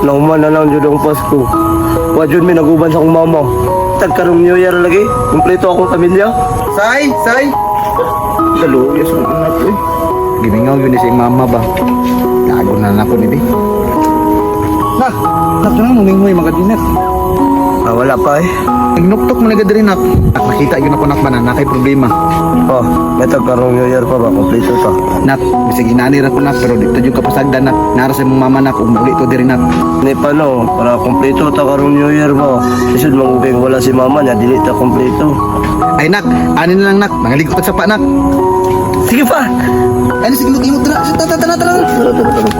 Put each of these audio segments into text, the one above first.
Nauman na lang jud ang Pasko. Wa jud mi naguban sa akong mama. Tag karong New Year lagi, kumpleto akong pamilya. Say, say. Dalo, yes, ang anak eh. Gimingaw yun ni si mama ba? Gago na na ko ni bi. Nak, nak na mo mingoy magadinak. Ah, wala pa eh. Nagnuktok mo na diri nak. Nak nakita gyud ako nak ba na nakay problema. Oh, may tag karong New Year pa ba? Kumpleto ta. Nak, bisag inani ra ko nak pero dito jud kapasagdan nak. Nara sa imong mama nak ug muli to diri nak. Ni pa no, para kumpleto ta karong New Year ba? Isod manguging wala si mama niya, dili ta kumpleto. Ay nak, ani na lang nak, mangaligo tag sapa nak. Sige pa. Ay sige limot tara, tara tara tara. Tara, tara, tara.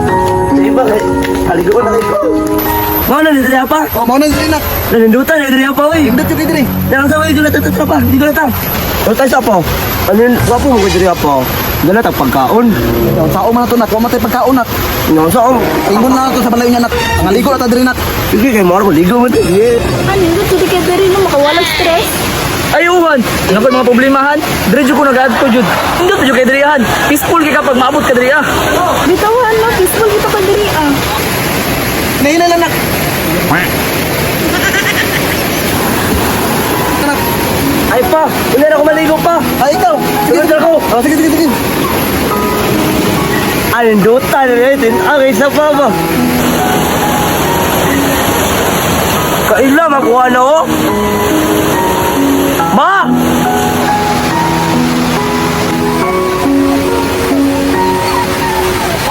Sige pa, kay. Haligo ko na kayo. Mao na diri pa. Oh, mao na diri nak. Nanindutan na diri pa oy. Indot jud diri. Yang sa way dula tara pa, di ko ta. Tayo sa po. Ano yun, wapo mo ko diri pa. Dala ta pagkaon. Sao man na to nak, wa man tay pagkaon nak. Ano sa om? Ingon na to sa balay niya nak. Mangaligo na ta diri nak. Sige kay mo ko ligo mo diri. Ano yun? Tudi kay diri no makawalag stress. Ay, uwan! Ano ko yung mga problemahan? Diretso ko nag-add to, Jud. Hindi to, Jud, kay dirihan. Peaceful kay kapag maabot ka diri, ah. Bitawan no, peaceful dito ka diri ah. Nahina lang nak. Nak. Ay pa, wala na ako maligo pa. Ay ikaw. Sige Sige. ko. Oh, sige sige sige. Anindutan na rin, ang isa pa ba? Kaila, makuha na oh. Ma!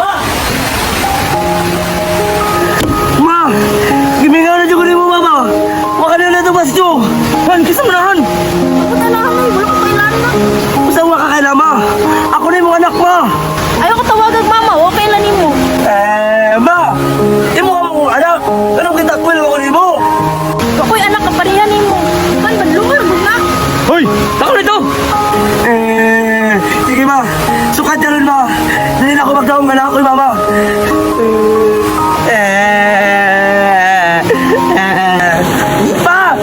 Ma! Ma! Gimingaw na dyan ko ni mo, mama! Waka na na ito, Basto! Han, kisa mo na, Han! Ako na lang ay wala ko kailan na. Basta waka kay lama! Ako na yung mga anak, ma! Ayaw ko tawagag mama, okay lang nimo. Eh, ma! Imo ka mga anak! Anong kitakwil ko nimo? Ako'y anak ka pareha nimo. Kan badlungar gud na. Hoy! Tako nito! Eh, sige ma, sukat na rin ma. Dili na ako magdaong anak ko, mama. Eh, eh, pa!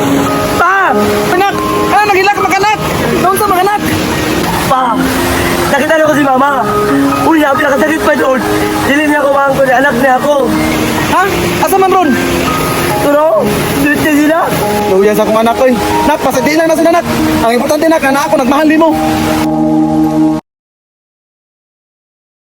Pa! Anak, ah nagilak makanak. Doon sa mga anak. Pa! Nakita na ko si mama. Uy, nabi nakasakit pa doon. Dili niya ako maangko niya, anak niya ako. Ha? Asa man ron? Pero, duit niya sila. Luya sa akong anak oy. Nak, pasagdi lang na sila nak. Ang importante nak, na ako nagmahal nimo.